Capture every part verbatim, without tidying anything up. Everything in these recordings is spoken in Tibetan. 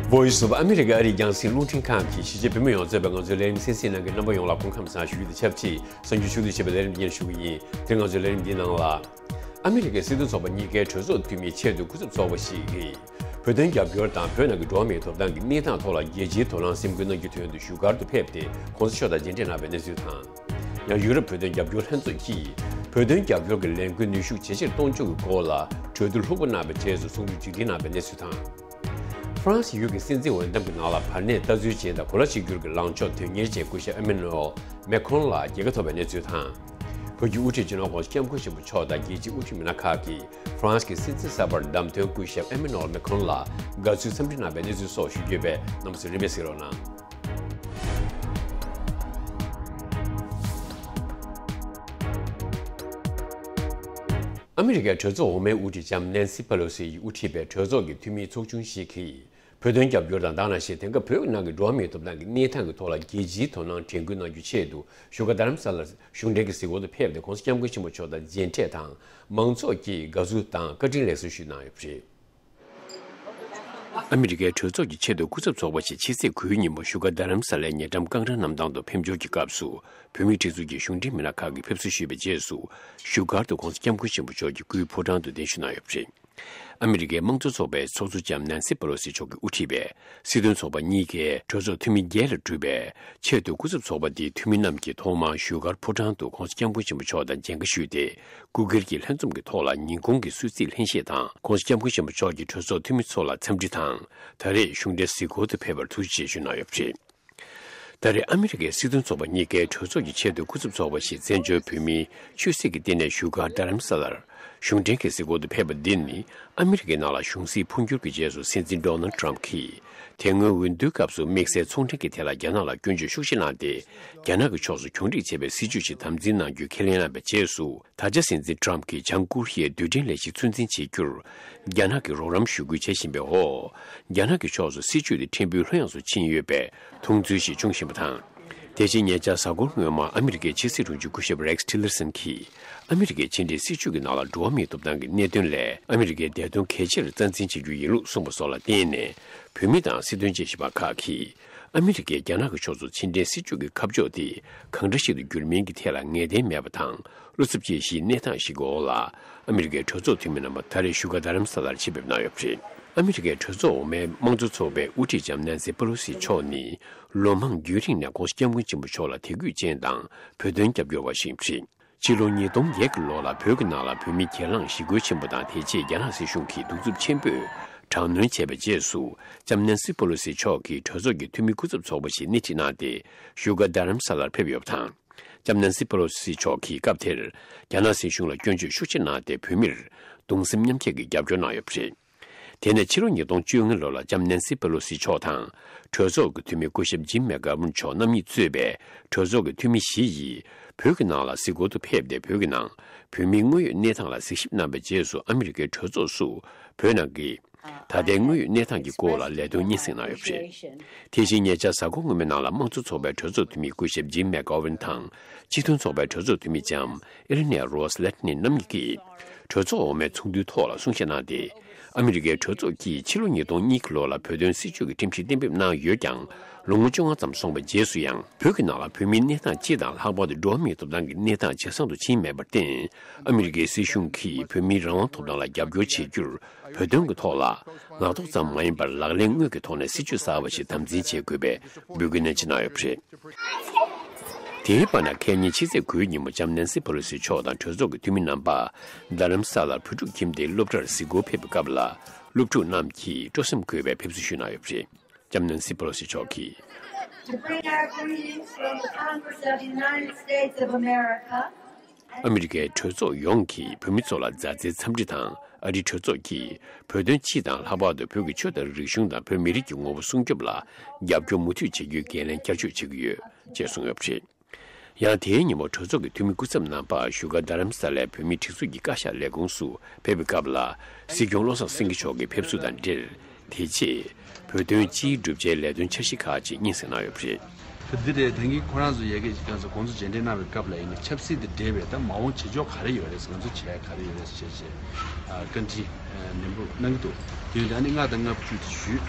Voice of America ཨ་རིའི་རྒྱང་སྲིང་རླུང་འཕྲིན་ཁང་གིས་གཞིས་བྱེས་བོད་མི་ཡོངས་གཙོས་པའི་ང་ཚོའི་ལས་རིམ་གསན་གཟིགས་གནང་མཁན་རྣམ་པ་ཡོངས་ལ་སྐུ་ཁམས་བཟང་ཞུ་རྒྱུ་དང་ཆབས་ཅིག་གསར་འགྱུར་ཕྱོགས་བསྡུས་བྱས་པའི་ལས་རིམ་འདི་ཞུ་གི་ཡིན། དེ་ང་ཚོའི་ལས་རིམ་འདིའི་ནང་ལ། ཨ་མི་རི་ཀའི་སྲིད་དོན་ཚོགས་པ་གཉིས་ཀའི་གྲོས་ཚོགས་འཐུས་མིའི་ཆེས་མཐོའི་སྐུ་ཚབ་ཚོགས་པ་ཞིག་གིས། བོད་དོན་རྒྱབ་སྐྱོར་དང་བོད་ནང་གི་འགྲོ་བ་མིའི་ཐོབ་ཐང་གི་གནས་སྟངས་ཐོག་ལ་རྒྱལ་སྤྱིའི་དོ་སྣང་སེམས་ཁུར་གནང་རྒྱུ་དོན་དུ་བཞུགས་སྒར་དུ་ཕེབས་ཏེ་གོང་ས་མཆོག་དང་མཇལ་འཕྲད་གནང་བའི་གནས་ཚུལ་དང་། ཡང་ཡུ་རོབ་བོད་དོན་རྒྱབ་སྐྱོར་ལྷན་ཚོགས་ཀྱིས་བོད་དོན་རྒྱབ་སྐྱོར་གྱི་ལས་འགུལ་ནུས་ཤུགས་ཇེ་ཆེར་གཏོང་ཕྱོགས་ཀྱི་སྐོར་ལ་གྲོས་བསྡུར་ལྷུག་པོ་གནང་བའི་རྗེས་སུ་གསུང་གྲོས་མཇུག་སྒྲིལ་གནང་བའི་གནས་ཚུལ་དང་། ཧྥ་རན་སི་ཡུལ་གྱི་སྲིད་འཛིན་འོས་འདེམས་ཀྱི་ནང་ལ་བར་གནས་ལྟ་ཚུལ་ཅན་དང་གོ་ལ་གཅིག་གྱུར་གྱི་ལངས་ཕྱོགས་དོན་གཉེར་ཅན་སྐུ་ཞབས་ཨེ་མེ་ནུ་ཨེལ་མེ་ཁོན་ལ་རྒྱལ་ཁ་ཐོབ་པའི་གནས་ཚུལ་དང་། བོད་ཀྱི་དབུ་ཁྲིད་སྤྱི་ནོར་༸གོང་ས་༸སྐྱབས་མགོན་ཆེན་པོ་མཆོག་དང་རྒྱལ་སྤྱིའི་དབུ་ཁྲིད་མི་སྣ་ཁག་གིས་ཧྥ་རན་སི་གི་སྲིད་འཛིན་གསར་པར་བདམས་ཐོན་སྐུ་ཞབས་ཨེ་མེ་ནུ་ཨེལ་མེ་ཁོན་ལ་དགའ་བསུའི་འཚམས་འདྲི་གནང་བའི་གནས་ཚུལ་སོགས་ཞུ་རྒྱུ་ཡོད་པས་རྣམ་པ་ཚོས་རིམ་པས་གཟིགས་རོགས་གནང་། ཨ་མི་རི་ཀའི་གྲོས་ཚོགས་འོག་མའི་དབུ་ཁྲིད་ལྕམ་ནན་སི་པེ་ལོ་སི་ཡིས་དབུ་ཁྲིད་པའི་གྲོས་ཚོགས་ཀྱི་འཐུས་མིའི་ཚོགས་ཆུང་ཞིག་གིས། བོད་དོན་རྒྱབ་སྐྱོར་དང་དེ་ནང་བཞིན་དེང་སྐབས་བོད་ནང་གི་འགྲོ་བ་མིའི་ཐོབ་ཐང་གི་གནས་སྟངས་ཀྱི་ཐོག་ལ་རྒྱལ་སྤྱིའི་དོ་སྣང་དྲན་སྐུལ་གནང་རྒྱུའི་ཆེད་དུ་བཞུགས་སྒར་རྡ་རམ་ས་ལར་གཞུང་འབྲེལ་གྱི་གཟིགས་སྐོར་དུ་ཕེབས་ཏེ་༸གོང་ས་༸སྐྱབས་མགོན་ཆེན་པོ་མཆོག་དང་མཇལ་འཕྲད་དང་མང་ཚོགས་ཀྱིས་དགའ་བསུ་དང་བཀའ་དྲིན་ལེགས་གསོལ་ཞུས་གནང་ཡོད་པ་རེད། ཨ་མི་རི་ཀའི་གྲོས་ཚོགས་ཀྱི་ཆེས་མཐོའི་སྐུ་ཚབ་ཚོགས་པ་ཞིག་ཕྱི་ཚེས་དགུའི་ཉིན་མོ་བཞུགས་སྒར་རྡ་རམ་ས་ལའི་ཉེ་འགྲམ་ཀང་ཊ་གནམ་ཐང་དུ་ཕེབས་འབྱོར་གྱི་སྐབས་སུ་བོད་མིའི་སྒྲིག་འཛུགས་ཀྱི་གཞུང་འབྲེལ་མི་སྣ་ཁག་གིས་ཕེབས་བསུ་ཞུས་པའི་རྗེས་སུ་བཞུགས་སྒར་དུ་༸གོང་ས་༸སྐྱབས་མགོན་ཆེན་པོ་མཆོག་གི་སྐུའི་ཕོ་བྲང་དུ་གདན་ཞུ་གནང་ཡོད་པ་རེད། ཨ་མི་རི་ཀའི་དམངས་གཙོ་ཚོགས་པའི་ཚོགས་གཙོ་ལྕམ་ནན་སི་པེ་ལོ་སི་མཆོག་གིས་དབུ་ཁྲིད་པའི་སྲིད་དོན་ཚོགས་པ་གཉིས་ཀའི་གྲོས་ཚོགས་འཐུས་མི་བརྒྱད་ལས་གྲུབ་པའི་ཆེས་མཐོའི་སྐུ་ཚབ་ཚོགས་པ་འདིའི་འཐུས་མི་རྣམས་ཀྱིས་ཐོག་མར་བཞུགས་སྒར་ཕོ་བྲང་དུ་༸གོང་ས་༸སྐྱབས་མགོན་ཆེན་པོ་མཆོག་དང་མཇལ་ཁ་ཞུས་ཏེ། སྐུ་སྒེར་གྱི་ལྷན་འཛོམས་ཀྱི་ཐོག་ལ་ཉིན་གུང་གི་གསོལ་ཚིགས་ལྷན་བཞེས་དང་༸གོང་ས་༸སྐྱབས་མགོན་ཆེན་པོ་མཆོག་གིས་གྲོས་ཚོགས་འཐུས་མི་ཚོ་ལ་འཚམས་འདྲི་དང་། ད་རེས་གཞུང་འབྲེལ་གཟིགས་སྐོར་དུ་ཕེབས་པར་ཐུགས་རྗེ་ཆེ་ཞུ་གནང་ཡོད་པ་རེད། ད་རེས་ཨ་མི་རི་ཀའི་སྲིད་དོན་ཚོགས་པ་གཉིས་ཀའི་གྲོས་ཚོགས་ཀྱི་ཆེས་མཐོའི་སྐུ་ཚབ་ཚོགས་པ་ཞིག་བཙན་བྱོལ་བོད་མིའི་ཆོས་སྲིད་ཀྱི་ལྟེ་གནས་བཞུགས་སྒར་རྡ་རམ་ས་ལར་གཞུང་འབྲེལ་གྱི་གཟིགས་སྐོར་དུ་ཕེབས་པ་འདི་ནི་ཨ་མི་རི་ཀའི་ནང་ལ་གཞུང་སྲིད་འཕོ་འགྱུར་གྱི་རྗེས་སུ་སྲིད་འཛིན་ཌོ་ནལ་ཊམ་གྱིས་དེ་སྔོན་འོས་བསྡུའི་སྐབས་སུ་དམིགས་བསལ་ཚོང་འབྲེལ་གྱི་ཐད་ལ་རྒྱ་ནག་ལ་སྐྱོན་བརྗོད་ཤུགས་ཆེ་གནང་སྟེ། རྒྱ་ནག་གི་ཕྱོགས་སུ་གྱོང་རིག་བྱས་པའི་སྲིད་ཇུས་ཤིག་དམ་འཛིན་གནང་རྒྱུ་ཁས་ལེན་གནང་བའི་རྗེས་སུ། ད་ཆ་སྲིད་འཛིན་ཊམ་གྱིས་བྱང་ཀོ་རི་ཡའི་རྡུལ་ཕྲན་ལས་གཞི་ཚོད་འཛིན་བྱེད་རྒྱུར་རྒྱ་ནག་གིས་རོགས་རམ་ཞུ་སྐུལ་བྱེད་བཞིན་པའི་འོག་རྒྱ་ནག་གི་ཕྱོགས་སུ་སྲིད་ཇུས་དེ་ཕྲན་བུ་ལྷོད་ཡངས་སུ་ཕྱིན་ཡོད་པའི་མཐོང་ཚུལ་ཞིག་བྱུང་བཞིན་པ་དང་། དེ་བཞིན་ཉེ་ཆར་གཟའ་འཁོར་སྔོན་མ་ཨ་མི་རི་ཀའི་ཕྱི་སྲིད་དྲུང་ཆེ་སྐུ་ཞབས་རེག་ཊི་ལར་སན་གྱིས་ཨ་མི་རི་ཀའི་ཕྱི་འབྲེལ་སྲིད་ཇུས་ཀྱི་ནང་ལ་འགྲོ་བ་མིའི་ཐོབ་ཐང་གི་གནད་དོན་ལས་ཨ་མི་རི་ཀའི་བདེ་དོན་གལ་ཆེར་རྩ་འཛིན་བྱེད་རྒྱུ་ཡིན་ལུགས་གསུངས་པ་སོགས་ལ་བརྟེན་ནས། བོད་མི་དང་སྲིད་དོན་དཔྱད་ཞིབ་པ་ཁག་གིས། ཨ་མི་རི་ཀས་རྒྱ་ནག་གི་ཕྱོགས་སུ་ཕྱི་འབྲེལ་སྲིད་ཇུས་ཀྱི་ཁ་ཕྱོགས་དེ་གང་འདྲ་ཞིག་ཏུ་བསྒྱུར་མིན་གྱི་ཐད་ལ་ངེས་གཏན་མེད་པ་དང་། བློ་འཚབ་སྐྱེ་གཞིའི་གནས་སྟངས་ཤིག་གི་འོག་ལ། ཨ་མི་རི་ཀའི་གྲོས་ཚོགས་འཐུས་མི་རྣམ་པ་ད་རེས་བཞུགས་སྒར་རྡ་རམ་ས་ལར་ཆེད་ཕེབས་གནང་ཡོད་པ་རེད། ཨ་མི་རི་ཀའི་གྲོས་ཚོགས་འོག་མའི་དམངས་གཙོ་ཚོགས་པའི་དབུ་ཁྲིད་ལྕམ་ནན་སི་པེ་ལོ་སི་མཆོག་ནི། ལོ་མང་རྒྱུན་རིང་ནས་༸གོང་ས་༸སྐྱབས་མགོན་ཆེན་པོ་མཆོག་ལ་དད་གུས་ཅན་དང་། བོད་དོན་རྒྱབ་སྐྱོར་བ་ཞིག་ཡིན་པ་རེད། ཕྱི་ལོ་ཉིས་སྟོང་བརྒྱད་ཀྱི་ལོ་ལ་བོད་ཀྱི་ནང་ལ་བོད་མིའི་གྱེན་ལངས་ཞི་རྒོལ་ཆེན་པོ་དང་། དེ་རྗེས་རྒྱ་ནག་སྲིད་གཞུང་གིས་གདུག་རྩུབ་ཆེན་པོས་དྲག་གནོན་བྱས་པའི་རྗེས་སུ། ལྕམ་ནན་སི་པེ་ལོ་སི་མཆོག་གིས་གྲོས་ཚོགས་ཀྱི་འཐུས་མི་སྐུ་ཚབ་ཚོགས་པ་ཞིག་སྣེ་ཁྲིད་གནང་སྟེ། བཞུགས་སྒར་རྡ་རམ་ས་ལར་ཕེབས་ཡོད་པ་དང་། ལྕམ་ནན་སི་པེ་ལོ་སི་མཆོག་གིས་སྐབས་དེར། རྒྱ་ནག་སྲིད་གཞུང་ལ་སྐྱོན་བརྗོད་ཤུགས་ཆེ་གནང་སྟེ། བོད་མིར་གདུང་སེམས་མཉམ་སྐྱེད་ཀྱི་རྒྱབ་སྐྱོར་གནང་ཡོད་པ་རེད། དེ་ནས་ཕྱི་ལོ་ཉིས་སྟོང་བཅོ་ལྔ་ལོ་ལ་ལྕམ་ནན་སི་པེ་ལོ་སི་མཆོག་དང་། གྲོས་ཚོགས་ཀྱི་འཐུས་མི་སྐུ་ཞབས་ཇིམ་མེག་གྷོ་ཝན་མཆོག་རྣམ་གཉིས་གཙོས་པའི་གྲོས་ཚོགས་ཀྱི་འཐུས་མི་བཞི་ཡིས་བོད་ཀྱི་ནང་ལ་གཟིགས་སྐོར་དུ་ཕེབས་ཏེ། བོད་ཀྱི་ནང་བོད་མིའི་དངོས་ཡོད་གནས་སྟངས་ལ་གཟིགས་ཞིབ་གནང་བའི་རྗེས་སུ། ཨ་མི་རི་ཀའི་གྲོས་ཚོགས་སུ་བོད་ནང་གི་ད་ལྟའི་དངོས་ཡོད་གནས་སྟངས་ཀྱི་སྐོར་ལ་ལས་དོན་སྙན་སེང་གནང་ཡོད་པ་རེད། དེ་བཞིན་ཉེ་ཆར་གཟའ་འཁོར་སྔོན་མའི་ནང་ལ་དམངས་གཙོ་ཚོགས་པའི་གྲོས་ཚོགས་འཐུས་མི་སྐུ་ཞབས་ཇིམ་མེག་གྷོ་ཝན་དང་། སྤྱི་མཐུན་ཚོགས་པའི་གྲོས་ཚོགས་འཐུས་མི་ལྕམ་ཨེ་ལི་ནེ་རོ་སི་ལེ་ཊི་ནི་རྣམ་གཉིས་ཀྱིས། གྲོས་ཚོགས་འོག་མའི་ཚོགས་འདུའི་ཐོག་ལ་གསུང་བཤད་གནང་སྟེ། ཨ་མི་རི་ཀའི་གྲོས་ཚོགས་ཀྱིས་ཕྱི་ལོ་ཉིས་སྟོང་གཉིས་ཀྱི་ལོ་ལ་བོད་དོན་སྲིད་ཇུས་ཀྱི་ཁྲིམས་གཞི་གཏན་འབེབས་གནང་ཡོད་ཀྱང་། ལོ་ངོ་བཅོ་ལྔ་ཙམ་སོང་བའི་རྗེས་སུ་ཡང་། བོད་ཀྱི་ནང་ལ་བོད་མིའི་གནས་སྟངས་སྤྱི་དང་། ལྷག་པར་དུ་འགྲོ་བ་མིའི་ཐོབ་ཐང་གི་གནས་སྟངས་ཇེ་བཟང་དུ་ཕྱིན་མེད་པར་བརྟེན། ཨ་མི་རི་ཀའི་སྲིད་གཞུང་གིས་བོད་མིའི་རང་དབང་ཐོབ་ཐང་ལ་རྒྱབ་སྐྱོར་བྱེད་རྒྱུར། བོད་དོན་གྱི་ཐོག་ལ་ངག་ཐོག་ཙམ་མ་ཡིན་པར། ལག་ལེན་དངོས་ཀྱི་ཐོག་ནས་སྲིད་ཇུས་གསར་བ་ཞིག་དམ་འཛིན་བྱེད་དགོས་པའི་འབོད་སྐུལ་ནན་ཆེ་གནང་ཡོད་པ་རེད། དེའི་བར་ན། ཁ་ཉིན་ཕྱི་ཚེས་དགུའི་ཉིན་མོ་ལྕམ་ནན་སི་པེ་ལོ་སི་མཆོག་དང་གྲོས་ཚོགས་ཀྱི་འཐུས་མི་རྣམ་པ། རྡ་རམ་ས་ལར་བོད་ཕྲུག་ཁྱིམ་སྡེའི་སློབ་གྲྭར་གཟིགས་སྐོར་ཕེབས་པའི་སྐབས་ལ། སློབ་ཕྲུག་རྣམས་ཀྱིས་སྤྲོ་སེམས་འཁོལ་བའི་ཕེབས་བསུ་ཞུས་གནང་ཡོད་པ་རེད། ལྕམ་ནན་སི་པེ་ལོ་སི་མཆོག་གིས། To bring our greetings from the Congress of the United States of America. ཨ་མི་རི་ཀའི་གྲོས་ཚོགས་ཡོངས་ཀྱིས་བོད་མི་ཚོ་ལ་མཛའ་བརྩེའི་འཚམས་འདྲི་དང་། ཨ་རིའི་གྲོས་ཚོགས་ཀྱིས་བོད་དོན་སྤྱི་དང་། ལྷག་པར་དུ་བོད་ཀྱི་ཆོས་དང་རིག་གཞུང་དང་། བོད་མི་རིགས་ཀྱི་ངོ་བོ་སྲུང་སྐྱོབ་ལ་རྒྱབ་སྐྱོར་མུ་མཐུད་བྱེད་རྒྱུའི་འགན་ལེན་བསྐྱར་བཅོས་བྱེད་ཀྱི་ཡོད་ཅེས་གསུངས་ཡོད་པ་རེད། ཡང་དེའི་ཉིན་མོ་གྲོས་ཚོགས་ཀྱི་འཐུས་མི་སྐུ་ཚབ་རྣམ་པ་བཞུགས་སྒར་རྡ་རམ་ས་ལའི་བོད་མིའི་སྒྲིག་འཛུགས་ཀྱི་བཀའ་ཤག་ལས་ཁུངས་སུ་ཕེབས་པའི་སྐབས་ལ། སྲིད་སྐྱོང་བློ་བཟང་སེང་གེ་མཆོག་གིས་ཕེབས་བསུ་དང་འབྲེལ། དེ་རྗེས་བོད་དོན་སྤྱིའི་བསྒྲུབ་བྱའི་ལས་དོན་འཆར་གཞི་ཁག་ཅིག་སྙན་སེང་གནང་ཡོད་པ་རེད། ད་འདི་རེད། ད་གིན་ཁོ་རང་ཚོ་ཡ་གི་ཅིག་ང་ཚོ་དགོང་ཚོ་མཇལ་འཕྲད་གནང་བའི་སྐབས་ལ་ཡིན་ན། ཆབ་སྲིད་དང་འབྲེལ་བའི་ད་མ་འོངས་བྱེད་ཕྱོགས་ག་རེ་ཡོད་རེད་ཟེར། ང་ཚོ་བྱེད་ཡ་ག་རེ་ཡོད་རེད་ཟེར་བྱས་བྱས། ཨ། བཀའ་འདྲི་ནན་པོ་གནང་གི་འདུག་དེ་ཡིན་ད་ནི་ལྔ་དང་ལྔ་བཅུ་དེ་ཞུས།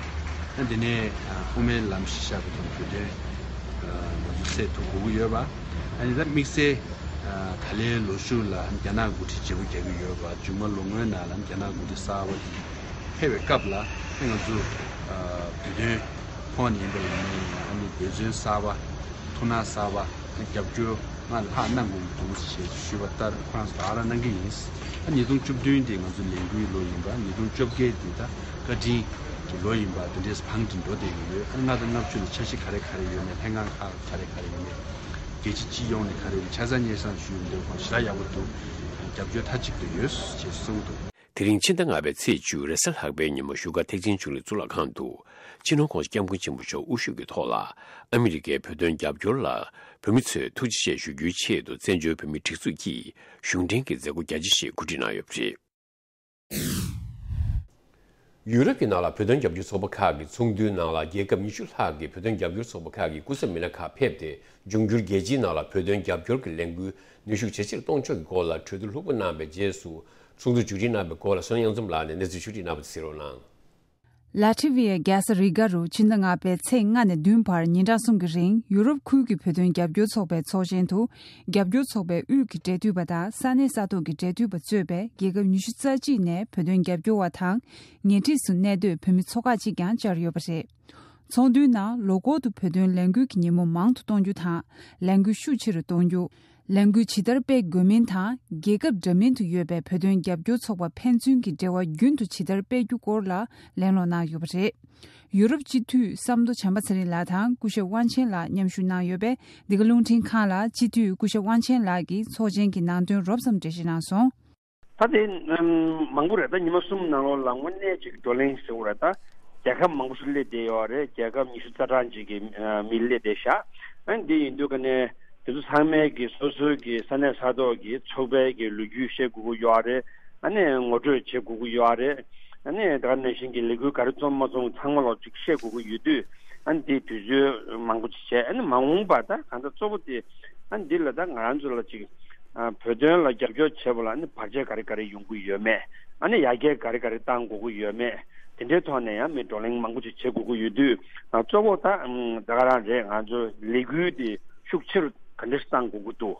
དེ་ནས་དབུ་མའི་ལམ་གཞི་བཞག་པའི་ཐོག་བོད་དོན་ང་ཚོ་སེལ་ཐུབ་དགོས་ཀྱི་ཡོད་པ། ཨ་ནི་ད་དམིགས་བསལ་ད་ལན་ལོ་ཤུགས་ལ་རྒྱ་ནག་འགོ་ཁྲིད་བརྗེ་པོ་རྒྱག་གི་ཡོད་པ། མཇུག་མ་ལོ་སྔོན་ནང་ལ་རྒྱ་ནག་འགོ་ཁྲིད་གསར་པ་དེ་ཕེབས་པའི་སྐབས་ལ་ང་ཚོ་བོད་དོན་ཕོགས་ནས་ཡིན་པ་ཡིན་ནའི་ཨ་ནི་འབད་བརྩོན་གསར་པ། ཐུགས་སྣང་གསར་པ། རྒྱབ་སྐྱོར་སྔར་ལས་ལྷག་གནང་དགོས་ཀྱི་འདུག་ཞེས་ཞུས་པ་ལྟར་ཁོ་རང་ཚོ་ད་ག་རང་གནང་གི་ཡིན། ཨ་ཉིས་སྟོང་བཅུ་བདུན་དེ་ང་ཚོ་ལས་འགུལ་ལོ་ཡིན་པ། ཉིས་སྟོང་བཅོ་བརྒྱད་དེ་ད་བཀའ་དྲིན་གྱི་ལོ་ཡིན་པ། དེ་འདྲས་བང་སྒྲིག་འགྲོ་བསྡད་ཀྱི་ཡོད། ཨ་ལྔ་དང་ལྔ་བཅུ་ལ་འཆར་གཞི་ག་རེ་ག་རེ་ཡོད་མེད། ལྷན་ཁང་ཁག་ག་རེ་ག་རེ་ཡོད་མེད། རྒྱལ་སྤྱི་སྤྱི་ཡོངས་ནས་ག་རེ་ཡོད་མེད་ཆ་ཚང་སྙན་སེང་ཞུས་ཡོང་དུས་ཁོང་ཞེ་དྲག་ཡག་པོ་འདུག་རྒྱབ་སྐྱོར་མཐའ་གཅིག་ཏུ་ཡོད་ཅེས་གསུངས་འདུག་དེ་རིང་ཕྱི་ཟླ་ལྔ་པའི་ཚེས་བཅུ་རེས་གཟའ་ལྷག་པའི་ཉིན་མོ་བཞུགས་སྒར་ཐེག་ཆེན་ཆོས་གླིང་གཙུག་ལག་ཁང་དུ་སྤྱི་ནོར་༸གོང་ས་༸སྐྱབས་མགོན་ཆེན་པོ་མཆོག་དབུ་བཞུགས་ཀྱི་ཐོག་ལ་ཨ་མི་རི་ཀའི་བོད་དོན་རྒྱབ་སྐྱོར་ལ་བོད་མི་ཚོས་ཐུགས་རྗེ་ཆེ་ཞུ་རྒྱུའི་ཆེད་དུ་བཙན་བྱོལ་བོད་མིའི་སྒྲིག་འཛུགས་ཀྱིས་གཞུང་འབྲེལ་གྱི་མཛད་སྒོ་རྒྱ་ཆེ་ཞིག་གོ་སྒྲིག་གནང་ཡོད་པ་རེད། ཡུ་རོབ་ཀྱི་ནང་ལ་བོད་དོན་རྒྱབ་སྐྱོར་ཚོགས་པ་ཁག་གི་ཚོགས་འདུའི་ནང་ལ་རྒྱལ་ཁབ་ཉི་ཤུ་ལྷག་གི་བོད་དོན་རྒྱབ་སྐྱོར་ཚོགས་པ་ཁག་གི་སྐུ་ཚབ་མི་སྣ་ཁག་ཕེབས་ཏེ། འབྱུང་འགྱུར་རྒྱལ་སྤྱིའི་ནང་ལ་བོད་དོན་རྒྱབ་སྐྱོར་གྱི་ལས་འགུལ་ནུས་ཤུགས་ཇེ་ཆེར་གཏོང་ཕྱོགས་ཀྱི་སྐོར་ལ་གྲོས་བསྡུར་ལྷུག་པོ་གནང་བའི་རྗེས་སུ། ཚོགས་འདུ་མཇུག་སྒྲིལ་གནང་བའི་སྐོར་ལ་བསོད་ནམས་གཡང་འཛོམས་ལགས་ནས་གནས་ཚུལ་ཕྱོགས་བསྒྲིགས་གནང་བ་དེ་གསན་རོགས་གནང་། ལ་ཊི་ཝི་ཡའི་རྒྱལ་ས་རི་ག་རུ་ཕྱི་ཟླ་ལྔ་པའི་ཚེས་ལྔ་ནས་བདུན་བར་ཉིན་གྲངས་གསུམ་གྱི་རིང་ཡུ་རོབ་ཁུལ་གྱི་བོད་དོན་རྒྱབ་སྐྱོར་ཚོགས་པའི་ཚོགས་ཆེན་དུ། རྒྱབ་སྐྱོར་ཚོགས་པའི་དབུས་ཀྱི་འབྲེལ་མཐུད་པ་དང་ས་གནས་ས་ཐོག་གི་འབྲེལ་མཐུད་པ་གཙོས་པའི་རྒྱལ་ཁབ་ཉི་ཤུ་རྩ་གཅིག་ནས་བོད་དོན་རྒྱབ་སྐྱོར་བ་དང་། ཉེ་འཁྲིས་སུ་གནས་སྡོད་བོད་མི་ཚོ་ཁག་ཅིག་ཀྱང་བཅར་ཡོད་པ་རེད། ཚོགས་འདུའི་ནང་ལོ་འཁོར་དུ་བོད་དོན་ལས་འགུལ་གྱི་ཉིན་མོ་མང་དུ་གཏོང་རྒྱུ་དང་། ལས་འགུལ་ཤུགས་ཆེ་རུ་གཏོང་རྒྱུ། ལས་འགུལ་ཇི་ལྟར་སྤེལ་དགོས་མིན་དང་། རྒྱལ་ཁབ་འདྲ་མིན་དུ་ཡོད་པའི་བོད་དོན་རྒྱབ་སྐྱོར་ཚོགས་པ་ཕན་ཚུན་གྱི་འབྲེལ་བ་རྒྱུན་དུ་ཇི་ལྟར་སྤེལ་རྒྱུ་སྐོར་ལ་གླེང་སློང་གནང་ཡོད་པ་རེད། ཡུ་རོབ་སྤྱི་འཐུས་བསམ་མདོ་བྱམས་པ་ཚེ་རིང་ལགས་དང་སྐུ་ཞབས་དབང་ཆེན་ལགས་མཉམ་ཞུགས་གནང་ཡོད་པས། འདི་ག་རླུང་འཕྲིན་ཁང་ལ་སྤྱི་འཐུས་སྐུ་ཞབས་དབང་ཆེན་ལགས་ཀྱིས་ཚོགས་ཆེན་གྱི་ནང་དོན་རོབ་ཙམ་འགྲེལ་བཤད་གནང་སོང་། ད་དེ་ཨམ་མང་པོ་རེད། ད་ཉི་མ་གསུམ་ནང་ལོགས་ལ་དངོས་གནས་ཅིག་བགྲོ་གླེང་ཟེར་བ་རེད། ད་རྒྱལ་ཁབ་མང་པོ་ཞིག་སླེབས་བསྡད་ཡོད་རེད། རྒྱལ་ཁབ་ཉི་ཤུ་རྩ་གྲངས་ཅིག་གི་ཨ་མི་སླེབས་བསྡད་ཤག་ཨ་ནི་དེ་ཡིན་དུས་ཀ་ནས་དེ་ཚོ་ཚང་མས་ཀྱི་སོ་སོའི་གི་ས་གནས་ས་ཐོག་གི་ཚོགས་པའི་གི་ལོ་རྒྱུས་བཤད་དགོས་ཀྱི་ཡོད་རེད། ཨ་ནི་ངོ་སྤྲོད་བྱེད་དགོས་ཀྱི་ཡོད་རེད། ཨ་ནི་ད་ག་ནང་བཞིན་གྱི་ལས་འགུལ་ག་རེ་རྩོམ་མ་རྩོམ་ཚང་མ་ལོག་ཅིག་བཤད་དགོས་ཀྱི་ཡོད་དུས། ཨ་ནི་དེ་དུས་ཚོད་མང་པོ་ཅིག་བྱས། ཨ་ནི་མ་འོངས་པ་ད་གང་ལྟར་གཙོ་བོ་དེ་ཨ་ནི་འདི་ལ་ད་ང་རང་ཚོ་ལ་ཅིག་ཨ་བོད་དོན་ལ་རྒྱབ་སྐྱོར་བྱེད་པ་ལ་ཨ་ནི་བར་ཆད་ག་རེ་ག་རེ་ཡོང་གི་ཡོད་མེད། ཨ་ནི་ཡར་རྒྱས་ག་རེ་ག་རེ་གཏང་དགོས་ཀྱི་ཡོད་མེད། དེ་འདྲའི་ཐོག་ནས་ཡང་མི་བགྲོ་གླེང་མང་པོ་ཅིག་བྱེད་དགོས་ཀྱི་ཡོད་དུས། ཨ་གཙོ་བོ་ད་ཨམ་ད་ག་རང་རེད། ང་ཚོ་ལས་འགུལ་དེ་ཤུགས་ཆེ་རུ་ག་འདྲ་ཞིག་གཏང་དགོས་ཀྱི་འདུག་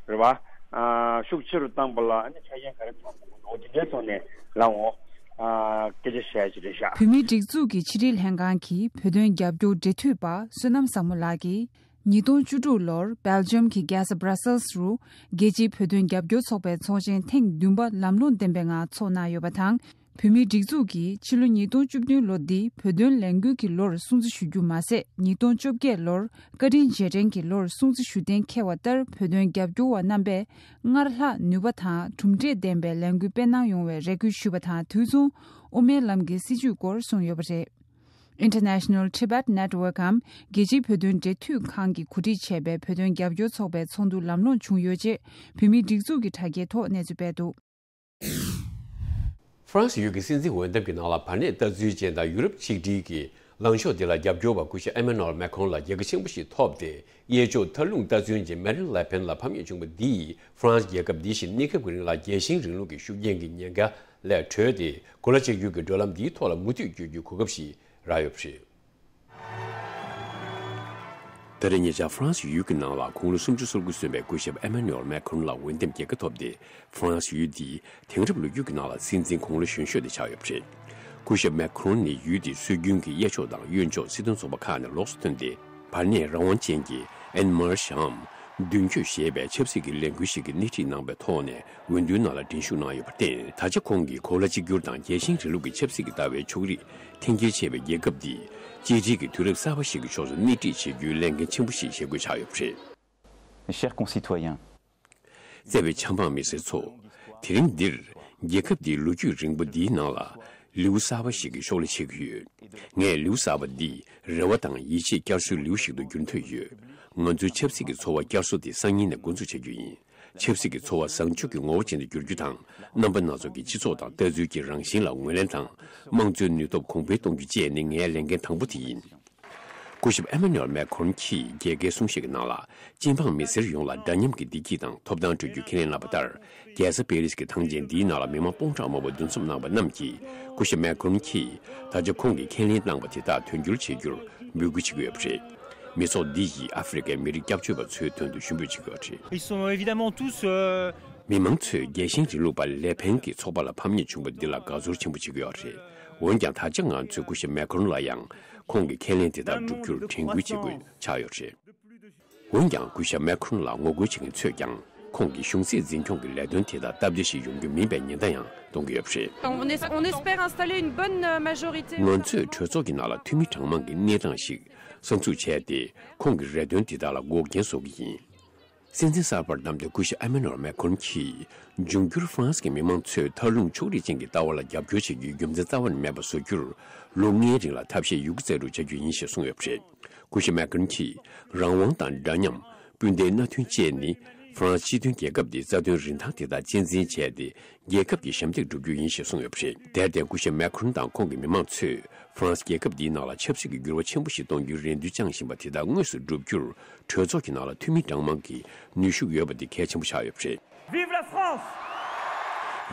རེད་བ། ཨ་ཤུགས་ཆེ་རུ་བཏང་པ་ལ་ཨ་ནི་ཆ་རྐྱེན་ག་རེ་ཚང་དགོས་ཀྱི་འདུག་དེ་འདྲའི་ཐོག་ནས་ལ་འོ་ཨ་སྐད་ཆ་བཤད་ཀྱི་རེད་ཤག་བོད་མིའི་སྒྲིག་འཛུགས་ཀྱི་ཕྱི་དྲིལ་ལྷན་ཁང་གི་བོད་དོན་རྒྱབ་སྐྱོར་འབྲེལ་མཐུད་པ་བསོད་ནམས་བཟང་མོ་ལགས་ཀྱིས། ཉིས་སྟོང་བཅུ་དྲུག་ལོར་སྦེལ་ཇམ་གྱི་རྒྱལ་ས་སྦྲ་སེལ་སི་རུ་རྒྱལ་སྤྱིའི་བོད་དོན་རྒྱབ་སྐྱོར་ཚོགས་པའི་ཚོགས་ཆེན་ཐེངས་བདུན་པ་ལམ་ལྷོང་ལྡན་པའི་ངང་འཚོགས་གནང་ཡོད་པ་དང་། བོད་མིའི་སྒྲིག་འཛུགས་ཀྱིས་ཕྱི་ལོ་ཉིས་སྟོང་བཅུ་བདུན་ལོ་འདི་བོད་དོན་ལས་འགུལ་གྱི་ལོར་སྲུང་བརྩི་ཞུ་རྒྱུ་མ་ཟད། ཉིས་སྟོང་བཅོ་བརྒྱད་ལོར་བཀའ་དྲིན་རྗེས་དྲན་གྱི་ལོར་སྲུང་བརྩི་ཞུ་གཏན་འཁེལ་བ་ལྟར། བོད་དོན་རྒྱབ་སྐྱོར་བ་རྣམ་པས་སྔར་ལྷག་ནུས་པ་དང་གྲུབ་འབྲས་ལྡན་པའི་ལས་འགུལ་སྤེལ་གནང་ཡོང་བའི་རེ་སྐུལ་ཞུས་པ་དང་དུས་མཚུངས་དབུ་མའི་ལམ་གྱི་སྲིད་བྱུས་སྐོར་གསུངས་ཡོད་པ་རེད། International Tibet Network གམ་རྒྱལ་སྤྱིའི་བོད་དོན་འབྲེལ་མཐུད་ཁང་གིས་གོ་སྒྲིག་བྱས་པའི་བོད་དོན་རྒྱབ་སྐྱོར་ཚོགས་པའི་ཚོགས་འདུ་ལམ་ལྷོང་བྱུང་ཡོད་ཅེས་བོད་མིའི་སྒྲིག་འཛུགས་ཀྱི་དྲ་རྒྱའི་ཐོག་གནས་ཚུལ་སྤེལ་འདུག་ཧྥ་རན་སི་ཡུལ་གྱི་སྲིད་འཛིན་འོས་འདེམས་ཀྱི་ནང་ལ་བར་གནས་ལྟ་ཚུལ་ཅན་དང་ཡུ་རོབ་ཆིག་སྒྲིལ་གྱི་ལངས་ཕྱོགས་དེ་ལ་རྒྱབ་སྐྱོར་བ་སྐུ་ཞབས་ཨེ་མ་ནུ་ཨེལ་མེ་ཁོན་ལ་རྒྱལ་ཁ་ཆེན་པོ་ཞིག་ཐོབ་སྟེ། གཡས་ཕྱོགས་མཐའ་ལྷུང་ལྟ་ཚུལ་ཅན་མེ་རིན་ལེ་ཕེན་ལ་ཕམ་ཉེས་བྱུང་བ་འདིས་ཧྥ་རན་སི་རྒྱལ་ཁབ་འདི་བཞིན་གནས་སྐབས་ཀྱི་རིང་ལ་རྒྱལ་ཞེན་རིང་ལུགས་ཀྱི་ཤུགས་རྐྱེན་གྱི་ཉེན་ཁ་ལས་གྲོལ་ཏེ། གོ་ལ་གཅིག་གྱུར་གྱི་འགྲོ་ལམ་འདིའི་ཐོག་ལ་མུ་མཐུད་བསྐྱོད་རྒྱུའི་གོ་སྐབས་ཤིག་རག་ཡོད་པ་རེད། ད་རེས་ཉེ་ཆར་ཧྥ་རན་སི་ཡུལ་གྱི་ནང་ལ་དགུང་ལོ་སུམ་ཅུ་སོ་དགུ་སོན་པའི་སྐུ་ཞབས་ཨེ་མ་ནུ་ཨེལ་མེ་ཁོན་ལ་འོས་འདེམས་རྒྱལ་ཁ་ཐོབ་སྟེ། ཧྥ་རན་སི་ཡུལ་འདིའི་དེང་རབས་ལོ་རྒྱུས་ཀྱི་ནང་ལ་སྲིད་འཛིན་དགུང་ལོ་གཞོན་ཤོས་དེ་ཆགས་ཡོད་པ་རེད། སྐུ་ཞབས་མེ་ཁོན་ནི་ཡུལ་དེའི་སྲོལ་རྒྱུན་གྱི་གཡས་ཕྱོགས་དང་གཡོན་ཕྱོགས་སྲིད་དོན་ཚོགས་པ་ཁག་ནས་ལོགས་སུ་ཐོན་ཏེ། བར་གནས་རང་དབང་ཅན་གྱི་ཨེན་མར་ཤའམ་མདུན་སྐྱོད་ཞེས་པའི་ཆབ་སྲིད་ཀྱི་ལས་འགུལ་ཞིག་གི་སྣེ་ཁྲིད་གནང་པའི་ཐོག་ནས་འོས་བསྡུའི་ནང་ལ་འགྲན་ཞུགས་གནང་ཡོད་པར་བརྟེན། ད་ཆ་ཁོང་གིས་གོ་ལ་གཅིག་གྱུར་དང་རྒྱལ་ཞེན་རིང་ལུགས་ཀྱི་ཆབ་སྲིད་ཀྱི་ལྟ་བའི་ཕྱོགས་རིས་འཐེན་འཁྱེར་བྱས་པའི་རྒྱལ་ཁབ་འདི་གཅིག་སྒྲིལ་གྱི་དུས་རབས་གསར་པ་ཞིག་གི་ཕྱོགས་སུ་སྣེ་ཁྲིད་བྱེད་རྒྱུའི་ལས་འགན་ཆེན་པོ་ཞིག་བཞེས་དགོས་ཆགས་ཡོད་པ་རེད། Mes chers concitoyens, བརྩེ་བའི་ཆབ་འབངས་མི་སེར་ཚོ། དེ་རིང་འདིར་རྒྱལ་ཁབ་འདིའི་ལོ་རྒྱུས་རིང་པོ་འདིའི་ནང་ལ་ལེའུ་གསར་པ་ཞིག་གི་ཤོག་ལེ་ཕྱེ་གི་ཡོད། ངས་ལེའུ་གསར་པ་འདི་རེ་བ་དང་ཡིད་ཆེས་བསྐྱར་གསོའི་ལེའུ་ཞིག་ཏུ་འགྱུར་འདོད་ཡོད། ང་ཚོའི་ཆབ་སྲིད་ཀྱི་འཚོ་བ་བསྐྱར་གསོ་དེ་སང་ཉིན་ནས་འགོ་འཛུགས་བྱ་རྒྱུ་ཡིན། ཆབ་སྲིད་ཀྱི་འཚོ་བ་བཟང་ཕྱོགས་ཀྱི་ངོ་བོ་ཅན་དུ་བསྒྱུར་རྒྱུ་དང་། རྣམ་པ་སྣ་ཚོགས་ཀྱི་སྤྱི་ཚོགས་དང་ལྟ་ཚུལ་གྱི་རང་བཞིན་ལ་ངོས་ལེན་དང་། དམངས་གཙོའི་ནུས་སྟོབས་གོང་འཕེལ་གཏོང་རྒྱུ་བཅས་ནི་ངའི་ལས་འགན་དང་པོ་དེ་ཡིན། སྐུ་ཞབས་ཨེ་མ་ནུ་ཨེལ་མེ་ཁོན་གྱིས་རྒྱལ་ཁའི་གསུང་བཤད་ཀྱི་ནང་ལ། སྤྱི་འབངས་མི་སེར་ཡོངས་ལ་འདྲ་མཉམ་གྱི་བདེ་སྐྱིད་དང་ཐོབ་ཐང་སྤྲོད་རྒྱུའི་ཁས་ལེན་གནང་བ་ལྟར། རྒྱལ་ས་པེ་རིས་ཀྱི་ཐང་ཆེན་འདིའི་ནང་ལ་མི་མང་སྟོང་ཕྲག་མང་པོ་འདུ་འཛོམས་གནང་བ་རྣམས་ཀྱིས། སྐུ་ཞབས་མེ་ཁོན་གྱིས་ད་ཆ་ཁོང་གིས་ཁས་ལེན་གནང་བ་དེ་དག་དོན་འཁྱོལ་བྱེད་རྒྱུར་འབོད་སྐུལ་བྱེད་ཀྱི་ཡོད་པ་རེད། མི་ཚོགས་འདི་ཡིས་ཨ་ཧྥེ་རི་ཁའི་མི་རིགས་སྐྱབས་བཅོལ་བ་ཚོའི་དོན་དུ་ཞུ་འབོད་བྱེད་ཀྱི་ཡོད་པ་རེད། Ils sont évidemment tous, euh, མི་མང་ཚོས་རྒྱལ་ཞེན་རིང་ལུགས་པ་ལེ་ཕེན་གྱི་ཚོགས་པ་ལ་ཕམ་ཉེས་བྱུང་བ་འདི་ལ་དགའ་ཚོར་ཆེན་པོ་བྱེད་ཀྱི་ཡོད་རེད། འོན་ཀྱང་ད་ཆ་ང་ཚོས་སྐུ་ཞབས་མེ་ཁོན་ལ་ཡང་ཁོང་གི་ཁས་ལེན་དེ་དག་བསྒྲུབ་རྒྱུར་དྲན་སྐུལ་བྱེད་དགོས་ཆགས་ཡོད་རེད། འོན་ཀྱང་སྐུ་ཞབས་མེ་ཁོན་ལ་ངོ་རྒོལ་བྱེད་མཁན་ཚོས་ཀྱང་ཁོང་གིས་གཞུང་སྲིད་འཛིན་སྐྱོང་གི་ལས་དོན་དེ་དག་སྟབས་བདེ་ཞིག་ཡོང་རྒྱུ་མིན་པའི་ཉེན་བརྡ་ཡང་གཏོང་གི་ཡོད་པ་རེད། On es- on espère installer une bonne, euh, majorité. ང་ཚོས་གྲོས་ཚོགས་ཀྱི་ནང་ལ་འཐུས་མི་གྲངས་མང་གི་གནས་སྟངས་ཤིག་གསར་འཛུགས་བྱས་ཏེ་ཁོང་གི་རེ་འདུན་དེ་དག་ལ་འགོག་རྐྱེན་བཟོ་གི་ཡིན། སྲིད་འཛིན་གསར་པར་བདམས་ཏེ་སྐུ་ཞབས་ཨེ་མེ་ནུ་ཨེལ་མེ་ཁོན་གྱིས། འབྱུང་འགྱུར་ཧྥ་རན་སི་གི་མི་མང་ཚོས་མཐར་ལྷུང་ཕྱོགས་རིས་ཅན་གྱི་ལྟ་བ་ལ་རྒྱབ་སྐྱོར་བྱེད་རྒྱུའི་རྒྱུ་མཚན་རྩ་བ་ནས་མེད་པ་བཟོ་རྒྱུར། ལོ་ལྔའི་རིང་ལ་ཐབས་ཤེས་ཡོད་རྒུ་རྩལ་སྤྲུགས་བྱ་རྒྱུ་ཡིན་ཞེས་གསུངས་ཡོད་པ་རེད། སྐུ་ཞབས་མེ་ཁོན་གྱིས། རང་དབང་དང་འདྲ་མཉམ། སྤུན་ཟླའི་མནའ་མཐུན་བཅས་ནི། ཧྥ་རན་སི་སྤྱི་མཐུན་རྒྱལ་ཁབ་འདིའི་རྩ་དོན་རིན་ཐང་དེ་དག་གཅེས་འཛིན་བྱས་ཏེ། རྒྱལ་ཁབ་ཀྱི་ཞབས་འདེགས་སྒྲུབ་རྒྱུ་ཡིན་ཞེས་གསུངས་ཡོད་པ་རེད། དེར་བརྟེན་སྐུ་ཞབས་མེ་ཁོན་དང་ཁོང་གི་མི་མང་ཚོས། ཧྥ་རན་སི་རྒྱལ་ཁབ་འདིའི་ནང་ལ་ཆབ་སྲིད་ཀྱི་འགྱུར་བ་ཆེན་པོ་ཞིག་གཏོང་རྒྱུའི་རེ་འདུན་བཅངས་བཞིན་པ་དེ་དག་དངོས་སུ་བསྒྲུབ་རྒྱུར། གྲོས་ཚོགས་ཀྱི་ནང་ལ་འཐུས་མི་གྲངས་མང་གི་ནུས་ཤུགས་ཡོད་པ་འདི་གལ་ཆེན་པོ་ཆགས་ཡོད་པ་རེད། Vive la France!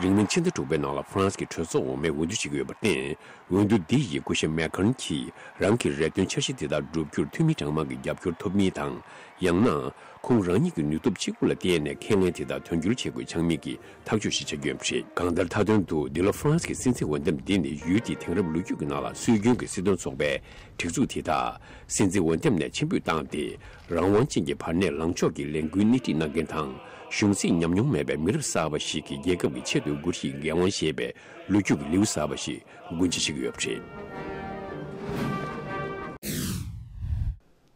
རིང་མིན་ཕྱི་ཟླ་དྲུག་པའི་ནང་ལ་ཧྥ་རན་སི་གི་གྲོས་ཚོགས་འོག་མས་འོས་བསྡུ་བྱེད་ཀྱི་ཡོད་པར་བརྟེན། འོས་བསྡུ་འདི་ཡིས་སྐུ་ཞབས་མེ་ཁོན་གྱིས་རང་གི་རེ་འདུན་འཆར་གཞི་དེ་དག་བསྒྲུབ་རྒྱུར་འཐུས་མི་གྲངས་མང་གི་རྒྱབ་སྐྱོར་ཐོབ་མིན་དང་། ཡང་ན། ཁོང་རང་ཉིད་ཀྱི་ནུས་སྟོབས་གཅིག་པུ་ལ་བརྟེན་ནས་ཁས་ལེན་དེ་དག་དོན་འཁྱོལ་བྱེད་དགོས་ཆགས་མིན་གྱི་ཐག་གཅོད་ཞིག་བྱ་རྒྱུ་ཡིན་པ་རེད། གང་ལྟར་མཐའ་དོན་དུ་འདི་ལོ་ཧྥ་རན་སི་གི་སྲིད་འཛིན་འོས་འདེམས་འདི་ནི་ཡུལ་དེའི་དེང་རབས་ལོ་རྒྱུས་ཀྱི་ནང་ལ་སྲོལ་རྒྱུན་གྱི་སྲིད་དོན་ཚོགས་པའི་སྒྲིག་འཛུགས་དེ་དག་སྲིད་འཛིན་འོས་འདེམས་ནས་ཕྱིར་འབུད་བཏང་སྟེ། རང་དབང་ཅན་གྱི་བར་གནས་ལངས་ཕྱོགས་ཀྱི་ལས་འགུལ་སྣེ་ཁྲིད་གནང་མཁན་དང་། གཞུང་སྲིད་ཉམས་མྱོང་མེད་པའི་མི་རབས་གསར་པ་ཞིག་གིས་རྒྱལ་ཁབ་ཀྱི་ཆེད་དུ་སྒོ་ཁྲིད་འགན་དབང་བཞེས་པའི་ལོ་རྒྱུས་ཀྱི་ལེའུ་གསར་པ་ཞིག་སྒོ་འབྱེད་བྱེད་ཀྱི་ཡོད་པ་རེད།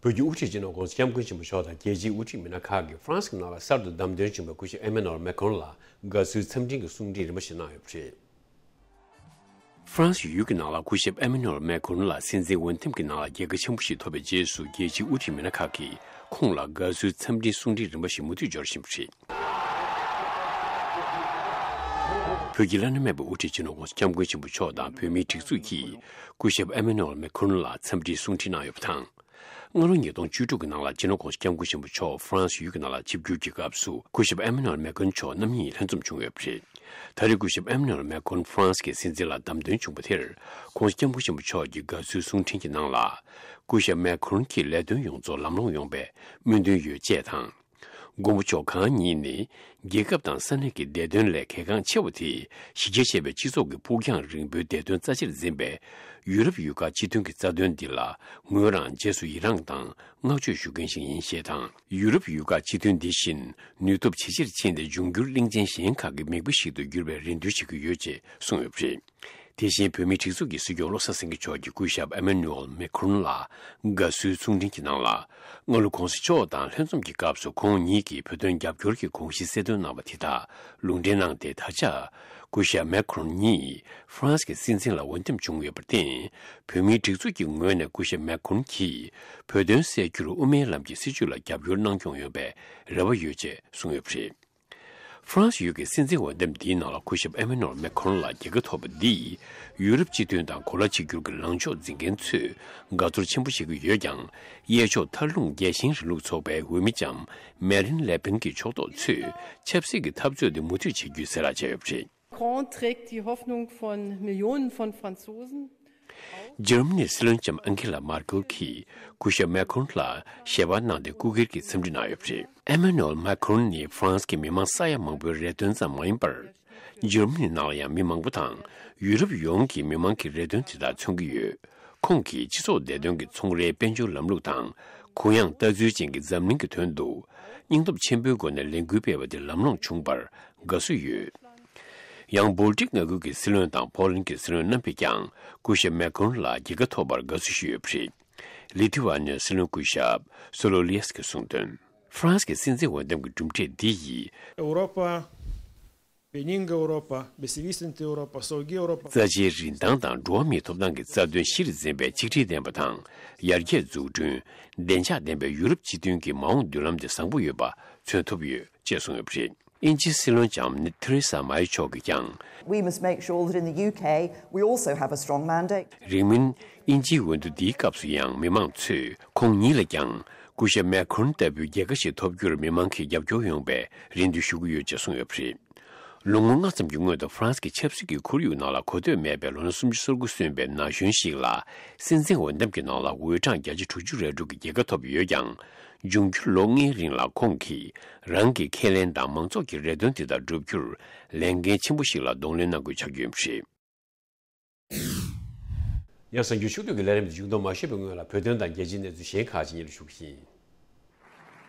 བོད་ཀྱི་དབུ་ཁྲིད་སྤྱི་ནོར་༸གོང་ས་༸སྐྱབས་མགོན་ཆེན་པོ་མཆོག་དང་རྒྱལ་སྤྱིའི་དབུ་ཁྲིད་མི་སྣ་ཁག་གིས་ཧྥ་རན་སི་ནང་ལ་གསར་དུ་བདམས་ཐོན་བྱུང་བའི་སྐུ་ཞབས་ཨེ་མེ་ནོར་མེ་ཁོན་ལ་དགའ་བསུའི་འཚམས་འཕྲིན་གྱི་གསུང་འཕྲིན་རིམ་པ་ཞིག་གནང་ཡོད་པ་རེད། ཧྥ་རན་སི་ཡུལ་གྱི་ནང་ལ་སྐུ་ཞབས་ཨེ་མེ་ནོར་མེ་ཁོན་ལ་སྲིད་འཛིན་འོས་འདེམས་ཀྱི་ནང་ལ་རྒྱལ་ཁ་ཆེན་པོ་ཞིག་ཐོབ་པའི་རྗེས་སུ་རྒྱལ་སྤྱིའི་དབུ་ཁྲིད་མི་སྣ་ཁག་གིས་ཁོང་ལ་དགའ་བསུའི་འཚམས་འཕྲིན་གསུང་འཕྲིན་རིམ་པ་ཞིག་མུ་མཐུད་འབྱོར་བཞིན་པ་རེད། བོད་ཀྱི་བླ་ན་མེད་པའི་དབུ་ཁྲིད་སྤྱི་ནོར་༸གོང་ས་༸སྐྱབས་མགོན་ཆེན་པོ་མཆོག་དང་བོད་མིའི་སྒྲིག་འཛུགས་ཀྱིས་སྐུ་ཞབས་ཨེ་མེ་ནོར་མེ་ཁོན་ལ་འཚམས་འཕྲིན་གསུང་འཕྲིན་གནང་ཡོད་པ་དང་། སྔ་ལོ་ཉིས་སྟོང་བཅུ་དྲུག་གི་ནང་ལ་སྤྱི་ནོར་༸གོང་ས་༸སྐྱབས་མགོན་ཆེན་པོ་མཆོག་ཧྥ་རན་སི་ཡུལ་གྱི་ནང་ལ་ཆིབས་བསྒྱུར་གྱི་སྐབས་སུ་སྐུ་ཞབས་ཨེ་མེ་ནུ་ཨེལ་མེ་ཁོན་མཆོག་རྣམ་གཉིས་ལྷན་འཛོམས་བྱུང་ཡོད་པ་རེད། ད་རེས་སྐུ་ཞབས་ཨེ་མེ་ནུ་ཨེལ་མེ་ཁོན་ཧྥ་རན་སི་གྱི་སྲིད་འཛིན་ལ་བདམས་ཐོན་བྱུང་བ་དེར་༸གོང་ས་༸སྐྱབས་མགོན་ཆེན་པོ་མཆོག་གི་དགའ་བསུའི་གསུང་འཕྲིན་གྱི་ནང་ལ། སྐུ་ཞབས་མེ་ཁོན་གྱི་ལས་དོན་ཡོངས་རྫོགས་ལམ་ལྷོང་ཡོང་བའི་སྨོན་འདུན་ཡོད་ཅེས་དང་། མགོན་པོ་མཆོག་གང་ཉིད་ནི། རྒྱལ་ཁབ་དང་ས་གནས་ཀྱི་བདེ་དོན་ལས་གལ་འགངས་ཆེ་བ་དེ་གཞི་རྒྱ་ཆེ་བའི་སྤྱི་ཚོགས་ཀྱི་ཕུགས་རྒྱང་རིང་པོའི་བདེ་དོན་རྩ་ཆེར་འཛིན་པའི་ཡུ་རོབ་ཡུལ་ཁག་སྤྱི་མཐུན་གྱི་རྩ་དོན་འདི་ལ་ངོས་རང་རྗེས་སུ་ཡི་རངས་དང་བསྔགས་བརྗོད་ཞུ་མཁན་ཞིག་ཡིན་ཞེས་དང་། ཡུ་རོབ་ཡུལ་ཁག་སྤྱི་མཐུན་འདི་བཞིན་ནུས་སྟོབས་ཇེ་ཆེར་ཕྱིན་ཏེ་འབྱུང་འགྱུར་གླིང་ཆེན་གཞན་ཁག་གི་མིག་དཔེ་ཞིག་ཏུ་འགྱུར་བའི་རེ་འདུན་བྱེད་ཀྱི་ཡོད་ཅེས་གསུངས་ཡོད་པ་རེད། དེ་བཞིན་བོད་མིའི་སྒྲིག་འཛུགས་ཀྱི་སྲིད་སྐྱོང་བློ་བཟང་སེང་གེ་མཆོག་གིས་སྐུ་ཞབས་ཨེ་མེ་ནུ་ཨེལ་མེ་ཁོན་ལ་དགའ་བསུའི་གསུང་འཕྲིན་གྱི་ནང་ལ། སྔ་ལོ་༸གོང་ས་མཆོག་དང་ལྷན་འཛོམས་ཀྱི་སྐབས་སུ་ཁོང་ཉིད་ཀྱིས་བོད་དོན་རྒྱབ་སྐྱོར་གྱི་དགོངས་གཞི་གསལ་སྟོན་གནང་བ་དེ་དག་ལུང་འདྲེན་གནང་སྟེ། ད་ཆ་སྐུ་ཞབས་མེ་ཁོན་ཉིད་ཧྥ་རན་སི་གི་སྲིད་འཛིན་ལ་འོས་འདེམས་བྱུང་ཡོད་པར་བརྟེན། བོད་མིའི་སྒྲིག་འཛུགས་ཀྱི་ངོས་ནས་སྐུ་ཞབས་མེ་ཁོན་གྱིས་བོད་དོན་སེལ་རྒྱུར་དབུ་མའི་ལམ་གྱི་སྲིད་བྱུས་ལ་རྒྱབ་སྐྱོར་གནང་སྐྱོང་ཡོང་བའི་རེ་བ་ཡོད་ཅེས་གསུངས་ཡོད་པ་རེད། ཧྥ་རན་སི་ཡུལ་གྱི་སྲིད་འཛིན་འོས་འདེམས་འདིའི་ནང་ལ་སྐུ་ཞབས་ཨེ་མེ་ནུ་ཨེལ་མེ་ཁོན་ལ་རྒྱལ་ཁ་ཐོབ་པ་འདིས་ཡུ་རོབ་སྤྱི་མཐུན་དང་གོ་ལ་གཅིག་གྱུར་གྱི་ལངས་ཕྱོགས་འཛིན་མཁན་ཚོས་དགའ་ཚོར་ཆེན་པོ་བྱེད་ཀྱི་ཡོད་ཀྱང་། གཡས་ཕྱོགས་མཐར་ལྷུང་རྒྱལ་ཞེན་རིང་ལུགས་ཚོགས་པའི་འོས་མི་ལྕམ་མེ་རིན་ལེ་པེན་གྱི་ཕྱོགས་གཏོགས་ཚོས་ཆབ་སྲིད་ཀྱི་འཐབ་རྩོད་དེ་མུ་མཐུད་བྱེད་རྒྱུའི་གསལ་བསྒྲགས་བྱས་ཡོད་པ་རེད། Macron trägt die Hoffnung von Millionen von Franzosen. འཇར་མ་ནིའི་སྲིད་བློན་ལྕམ་ཨན་ཁེ་ལ་མར་ཀེལ་གྱིས་སྐུ་ཞབས་མེ་ཁོན་ལ་ཞལ་པར་གནང་སྟེ་སྐུ་སྒེར་གྱི་འཚམས་འདྲི་གནང་ཡོད་པ་རེད། ཨེ་མ་ནུ་ཨེལ་མེ་ཁོན་ནི་ཧྥ་རན་སི་གི་མི་མང་ས་ཡ་མང་པོའི་རེ་འདུན་ཙམ་མ་ཡིན་པར། འཇར་མ་ནི་ནང་ལ་ཡང་མི་མང་པོ་དང་ཡུ་རོབ་ཡོངས་ཀྱི་མི་མང་གི་རེ་འདུན་དེ་དག་མཚོན་གྱི་ཡོད། ཁོང་གིས་སྤྱི་ཚོགས་བདེ་དོན་གྱི་ཚོང་རའི་དཔལ་འབྱོར་ལམ་ལུགས་དང་གུ་ཡངས་ལྟ་ཚུལ་ཅན་གྱི་འཛམ་གླིང་གི་དོན་དུ་སྙིང་སྟོབས་ཆེན་པོའི་སྒོ་ནས་ལས་འགུལ་སྤེལ་བ་དེ་ལམ་ལྷོང་བྱུང་བར་དགའ་བསུ་ཡོད། ཡང་སྦོལ་ཏིག་མངའ་ཁུལ་གྱི་སྲིད་བློན་དང་ཕོ་ལན་གྱི་སྲིད་བློན་རྣམ་པས་ཀྱང་སྐུ་ཞབས་མེ་ཁོན་ལ་རྒྱལ་ཁ་ཐོབ་པར་དགའ་བསུ་ཞུས་ཡོད་པ་རེད། ལི་ཐི་ཝ་ནི་ཡའི་སྲིད་བློན་སྐུ་ཞབས་སོ་ལོ་ལི་ཡས་ཀྱིས་གསུངས་དོན། ཧྥ་རན་སི་གི་སྲིད་འཛིན་འོས་འདེམས་ཀྱི་གྲུབ་འབྲས་འདི་ཡིས། Europa, beningă Europa, besivistintė Europa, saugi Europa. རྩ་ཆེའི་རིན་ཐང་དང་འགྲོ་བ་མིའི་ཐོབ་ཐང་གི་རྩ་དོན་གཞིར་འཛིན་པའི་ཆིག་སྒྲིལ་ལྡན་པ་དང་ཡར་རྒྱས་འཛུགས་སྐྲུན། བདེ་འཇགས་ལྡན་པའི་ཡུ་རོབ་སྤྱི་མཐུན་གྱི་མ་འོངས་མདུན་ལམ་དེ་བཟང་པོ་ཡོད་པ་མཚོན་ཐུབ་ཡོད་ཅེས་གསུངས་ཡོད་པ་རེད། དབྱིན་ཇིའི་སྲིད་བློན་ལྕམ་ཐེ་རེ་ས་མཱི་མཆོག་གིས་ཀྱང་། We must make sure that in the U K we also have a strong mandate. རིང་མིན་དབྱིན་ཇིའི་འོས་བསྡུ་འདིའི་སྐབས་སུ་ཡང་མི་མང་ཚོས་ཁོང་ཉིད་ལ་ཀྱང་སྐུ་ཞབས་མེ་ཁོན་ལྟ་བུའི་རྒྱལ་ཁ་ཞིག་ཐོབ་རྒྱུར་མི་མང་གིས་རྒྱབ་སྐྱོར་ཡོང་བའི་རེ་འདུན་ཞུ་གི་ཡོད་ཅེས་གསུངས་ཡོད་པ་རེད། ལོ་ངོ་ལྔ་ཙམ་གྱི་སྔོན་དུ་ཧྥ་རན་སི་གི་ཆབ་སྲིད་ཀྱི་ཁོར་ཡུག་ནང་ལ་གོ་ཐོས་མེད་པའི་ལོ་ན་སུམ་ཅུ་སོ་དགུ་སོན་པའི་ན་གཞོན་ཞིག་ལ་སྲིད་འཛིན་འོས་འདེམས་ཀྱི་ནང་ལ་འོས་གྲངས་བརྒྱ་ཆ་དྲུག་ཅུ་རེ་དྲུག་གི་རྒྱལ་ཁ་ཐོབ་ཡོད་ཀྱང་། འབྱུང་འགྱུར་ལོ་ལྔའི་རིང་ལ་ཁོང་གིས་རང་གི་ཁས་ལེན་དང་མང་ཚོགས་ཀྱི་རེ་འདུན་དེ་དག་བསྒྲུབ་རྒྱུར་ལས་འགན་ཆེན་པོ་ཞིག་ལ་གདོང་ལེན་གནང་དགོས་ཆགས་ཀྱི་ཡོད་པ་རེད། ཡང་གསར་འགྱུར་ཕྱོགས་བསྡུས་ཀྱི་ལས་རིམ་དེ་མཇུག་བསྡོམས་མ་ཞུས་པའི་སྔོན་ལ་བོད་དོན་དང་རྒྱལ་སྤྱིའི་གནས་ཚུལ་གཞན་ཁག་ཅིག་སྙན་སྒྲོན་ཞུ་གི་ཡིན།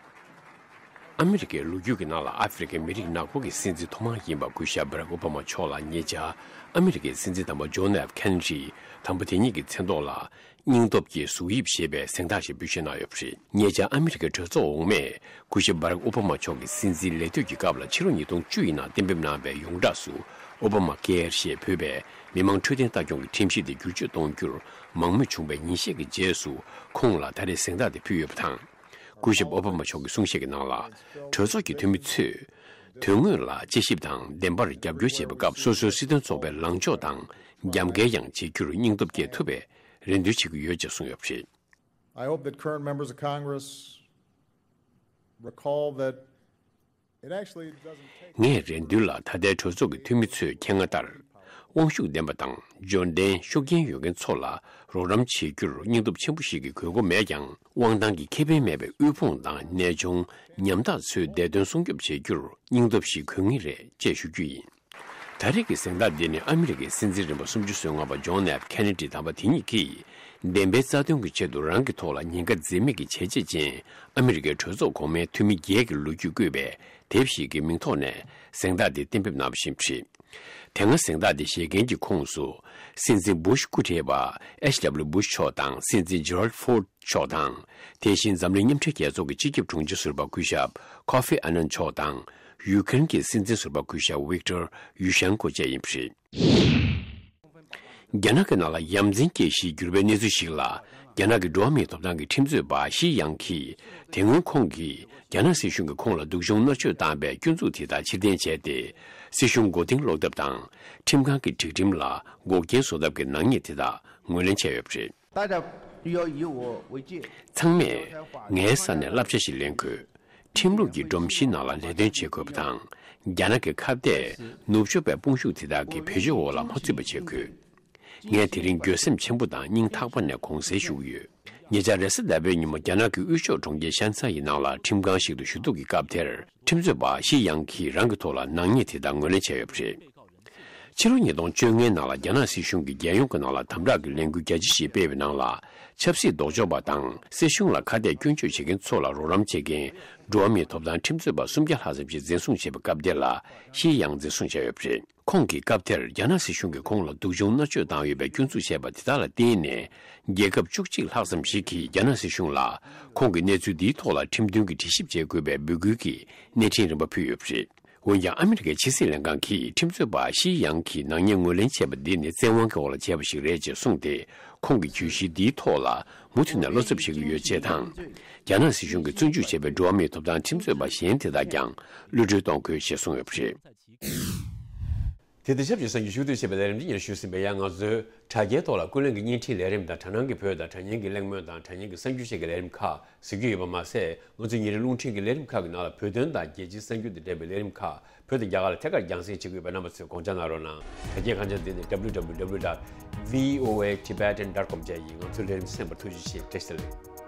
ཨ་མི་རི་ཀའི་ལོ་རྒྱུས་ཀྱི་ནང་ལ་ཨ་ཧྥེ་རི་ཁའི་མི་རིགས་ནག་པོ་གི་སྲིད་འཛིན་ཐོག་མ་ཡིན་པ་སྐུ་ཞབས་བྷ་རག་ཨོ་བྷ་མ་མཆོག་ལ་ཉེ་ཆར་ཨ་མི་རི་ཀའི་སྲིད་འཛིན་དམ་པ་ཇོན་ཨེཕ་ཁེ་ནེ་ཌི་དམ་པ་དེ་ཉིད་ཀྱི་མཚན་ཐོག་ལ་སྙིང་སྟོབས་ཀྱི་གཟུགས་དབྱིབས་ཞེས་པའི་གཟེངས་རྟགས་ཤིག་འབུལ་བཞེས་གནང་ཡོད་པ་རེད། ཉེ་ཆར་ཨ་མི་རི་ཀའི་གྲོས་ཚོགས་འོག་མས་སྐུ་ཞབས་བྷ་རག་ཨོ་བྷ་མ་མཆོག་གི་སྲིད་འཛིན་ལས་དུས་ཀྱི་སྐབས་ལ་ཕྱི་ལོ་ཉིས་སྟོང་བཅུ་ཡི་ནང་གཏན་འབེབས་གནང་བའི་ཡོངས་གྲགས་སུ་ཨོ་བྷ་མ་ཀེར་ཞེས་འབོད་པའི་མི་མང་འཕྲོད་བསྟེན་ལྟ་སྐྱོང་གི་ཁྲིམས་གཞི་དེ་བསྒྱུར་བཅོས་གཏོང་རྒྱུར་མང་མོས་བྱུང་བའི་ཉིན་ཤས་ཀྱི་རྗེས་སུ་ཁོང་ལ་ད་རེས་གཟེངས་རྟགས་དེ་ཕུལ་ཡོད་པ་དང་། སྐུ་ཞབས་ཨོ་བྷ་མ་མཆོག་གི་གསུང་བཤད་ཀྱི་ནང་ལ། གྲོས་ཚོགས་ཀྱི་འཐུས་མི་ཚོས་དོན་དངོས་ལ་དཔྱད་ཞིབ་དང་བདེན་པར་རྒྱབ་སྐྱོར་བྱེད་པའི་སྐབས་སོ་སོའི་སྲིད་དོན་ཚོགས་པའི་ལངས་ཕྱོགས་དང་རྒྱབ་འགལ་ཡང་བྱེད་རྒྱུར་སྙིང་སྟོབས་བསྐྱེད་ཐུབ་པའི་རེ་འདུན་བྱེད་ཀྱི་ཡོད་ཅེས་གསུངས་ཡོད་པ་རེད། I hope that current members of Congress recall that it actually doesn't take ངས་རེ་འདུན་ལ་ད་ལྟའི་གྲོས་ཚོགས་ཀྱི་འཐུས་མི་ཚོས་མཁྱེན་གནང་ལྟར། དབང་ཤུགས་ལྡན་པ་དང་འབྱོར་ལྡན་ཤུགས་རྐྱེན་ཡོད་མཁན་ཚོ་ལ་རོགས་རམ་བྱེད་རྒྱུར་སྙིང་སྟོབས་ཆེན་པོ་ཞིག་གི་དགོས་མཁོ་མེད་ཀྱང་། དབང་ཐང་གི་ཁེ་ཕན་མེད་པའི་དབུལ་ཕོངས་དང་ནད་གཅོང་ཉམ་ཐག་ཚོའི་བདེ་དོན་སྲུང་སྐྱོབ་བྱེད་རྒྱུར་སྙིང་སྟོབས་ཤིག་དགོས་ངེས་རེད་ཅེས་ཞུ་རྒྱུ་ཡིན། ད་རེས་ཀྱི་གཟེངས་རྟགས་འདི་ནི་ཨ་མི་རི་ཀའི་སྲིད་འཛིན་རིམ་པ་སུམ་ཅུ་སོ་ལྔ་པ་ཇོན་ཨེཕ་ཁེ་ནེ་ཌི་དམ་པ་དེ་ཉིད་ཀྱིས་བདེན་པའི་རྩ་དོན་གྱི་ཆེད་དུ་རང་གི་ཐོག་ལ་ཉེན་ཁ་འཛེམ་མེད་ཀྱི་བྱས་རྗེས་ཅན་ཨ་མི་རི་ཀའི་གྲོས་ཚོགས་གོང་མའི་འཐུས་མི་བརྒྱད་ཀྱི་ལོ་རྒྱུས་བཀོད་པའི་དེབ་ཞིག་གི་མིང་ཐོག་ནས་གཟེངས་རྟགས་འདི་གཏན་འབེབས་གནང་བ་ཞིག་རེད། དེ་སྔ་གཟེངས་རྟགས་འདི་བཞེས་མཁན་གྱི་ཁོངས་སུ་སྲིད་འཛིན་བུ་ཤི་སྐུ་བགྲེས་པ་ཨེཆ་ཌབ་ལིའུ་བུ་ཤི་མཆོག་དང་སྲིད་འཛིན་ཇེ་རལ་ཧྥོར་མཆོག་དང་། དེ་བཞིན་འཛམ་གླིང་མཉམ་འབྲེལ་རྒྱལ་ཚོགས་ཀྱི་སྤྱི་ཁྱབ་དྲུང་ཆེ་ཟུར་པ་སྐུ་ཞབས་ཁོ་ཧྥི་ཨ་ནན་མཆོག་དང་། ཡུ་ཁེ་རན་གྱི་སྲིད་འཛིན་ཟུར་པ་སྐུ་ཞབས་ཝིག་ཏོར་ཡུ་ཤན་ཀོ་བཅས་ཡིན་པ་རེད། རྒྱ་ནག་གི་ནང་ལ་ཡ་མཚན་སྐྱེ་གཞིའི་འགྱུར་བའི་གནས་ཚུལ་ཞིག་ལ། རྒྱ་ནག་གི་འགྲོ་བ་མིའི་ཐོབ་ཐང་གི་ཁྲིམས་རྩོད་པ་ཞི་ཡང་གིས། དེ་སྔོན་ཁོང་གིས་རྒྱ་ནག་སྲིད་གཞུང་གིས་ཁོང་ལ་སྡུག་སྦྱོང་མནར་གཅོད་བཏང་བའི་སྐྱོན་འཛུགས་དེ་དག་ཕྱིར་འཐེན་བྱས་ཏེ། སྲིད་གཞུང་མགོ་རྟིང་སློག་ཐབས་དང་། ཁྲིམས་ཁང་གི་སྒྲིག་ཁྲིམས་ལ་འགོག་རྐྱེན་བཟོ་ཐབས་ཀྱི་ནག་ཉེས་དེ་དག་ངོས་ལེན་བྱས་ཡོད་པ་རེད། 大家要以我为戒。 ཚང་མས་ངའི་ས་ནས་བསླབ་བྱ་ཞིག་ལེན་དགོས། ཁྲིམས་ལུགས་ཀྱི་སྒྲོམ་གཞིའི་ནང་ལ་ལས་དོན་བྱེད་དགོས་པ་དང་། རྒྱ་ནག་གི་ཁ་གཏད་ནུབ་ཕྱོགས་པའི་དཔུང་ཤུགས་དེ་དག་གི་བེད་སྤྱོད་འོག་ལ་མ་ཚུད་པ་བྱེད་དགོས། ངས་དེ་རིང་འགྱོད་སེམས་ཆེན་པོ་དང་སྙིང་ཐག་པ་ནས་དགོངས་སེལ་ཞུ་གི་ཡོད། ཉེ་ཆར་རེས་གཟའ་ཟླ་བའི་ཉིན་མོ་རྒྱ་ནག་གི་དབུས་ཕྱོགས་གྲོང་ཁྱེར་ཤན་ཚ་ཡི་ནང་ལ་ཁྲིམས་ཁང་ཞིག་ཏུ་ཞུ་གཏུག་གི་སྐབས་དེར། ཁྲིམས་རྩོད་པ་ཞི་ཡང་གིས་རང་གི་ཐོག་ལ་ནག་ཉེས་དེ་དག་ངོས་ལེན་བྱས་ཡོད་པ་རེད། ཕྱི་ལོ་ཉིས་སྟོང་བཅོ་ལྔའི་ནང་ལ་རྒྱ་ནག་སྲིད་གཞུང་གིས་རྒྱལ་ཡོངས་ཀྱི་ནང་ལ་དམ་དྲག་གི་ལས་འགུལ་རྒྱ་ཆེ་ཞིག་སྤེལ་བའི་ནང་ལ། ཆབ་སྲིད་ལྡོག་ཕྱོགས་པ་དང་སྲིད་གཞུང་ལ་ཁ་གཏད་སྐྱོན་བརྗོད་བྱེད་མཁན་ཚོ་ལ་རོགས་རམ་བྱེད་མཁན་འགྲོ་བ་མིའི་ཐོབ་ཐང་ཁྲིམས་རྩོད་པ་སུམ་བརྒྱ་ལྷག་ཙམ་ཞིག་འཛིན་བཟུང་བྱས་པའི་སྐབས་དེ་ལ་ཞི་ཡང་འཛིན་བཟུང་བྱས་ཡོད་པ་རེད། ཁོང་གིས་སྐབས་དེར་རྒྱ་ནག་སྲིད་གཞུང་གིས་ཁོང་ལ་སྡུག་སྦྱོང་མནར་གཅོད་བཏང་ཡོད་པའི་སྐྱོན་འཛུགས་བྱས་པ་དེ་དག་ལ་བརྟེན་ནས། རྒྱལ་ཁབ་བཅུ་གཅིག་ལྷག་ཙམ་ཞིག་གིས་རྒྱ་ནག་སྲིད་གཞུང་ལ་ཁོང་གི་གནས་ཚུལ་འདིའི་ཐོག་ལ་ཁྲིམས་མཐུན་གྱི་དྲི་ཞིབ་བྱེད་དགོས་པའི་འབོད་སྐུལ་གྱི་གནས་འཕྲིན་རིམ་པ་ཕུལ་ཡོད་པ་རེད། འོན་ཀྱང་ཨ་མི་རི་ཀའི་ཕྱི་སྲིད་ལྷན་ཁང་གིས་ཁྲིམས་རྩོད་པ་ཞི་ཡང་གིས་ནག་ཉེས་ངོས་ལེན་བྱས་པ་འདི་ནི་བཙན་དབང་གི་འོག་ལ་བྱས་པ་ཞིག་རེད་ཅེས་གསུངས་ཏེ། ཁོང་གིས་གྱོད་གཞི་འདིའི་ཐོག་ལ་མུ་མཐུད་ནས་བློ་འཚབ་བྱེད་ཀྱི་ཡོད་ཅེས་དང་། རྒྱ་ནག་སྲིད་གཞུང་གིས་བཙོན་འཇུག་བྱས་པའི་འགྲོ་བ་མིའི་ཐོབ་ཐང་ཁྲིམས་རྩོད་པ་གཞན་དེ་དག་ཀྱང་གློད་གྲོལ་གཏོང་དགོས་ཞེས་གསུངས་ཡོད་པ་རེད། དེ་དང་ཆབས་ཅིག་གསར་འགྱུར་ཕྱོགས་བསྡུས་བྱས་པའི་ལས་རིམ་འདི་སྙན་ཞུས་ཟིན་པ་ཡང་ང་ཚོའི་དྲ་རྒྱའི་ཐོག་ལ་ཀུན་གླེང་གི་བརྙན་འཕྲིན་ལས་རིམ་དང་དྲ་སྣང་གི་བོད་དང་དྲ་བརྙན་གྱི་གླེང་མོལ་དང་དྲ་བརྙན་གྱི་གསར་འགྱུར་བཅས་ཀྱི་ལས་རིམ་ཁག་གཟིགས་རྒྱུ་ཡོད་པ་མ་ཟད། ང་ཚོའི་ཉིན་རེའི་རླུང་འཕྲིན་གྱི་ལས་རིམ་ཁག་གི་ནང་ལ་བོད་དོན་དང་རྒྱལ་སྤྱིའི་གསར་འགྱུར་དང་འབྲེལ་བའི་ལས་རིམ་ཁག་བོད་དང་རྒྱ་གར་ལ་ཐད་ཀར་རྒྱང་སྲིང་བྱེད་ཀྱི་ཡོད་པས། རྣམ་པ་ཚོས་དགོངས་འཇགས་གནང་རོགས་གནང་། དྲ་རྒྱའི་ཁ་བྱང་འདི་ནི་www dot voatibetan dot com བཅས་ཡིན། ང་ཚོའི་ལས་རིམ་གསན་པར་ཐུགས་རྗེ་ཆེ། བཀྲ་ཤིས་བདེ་ལེགས།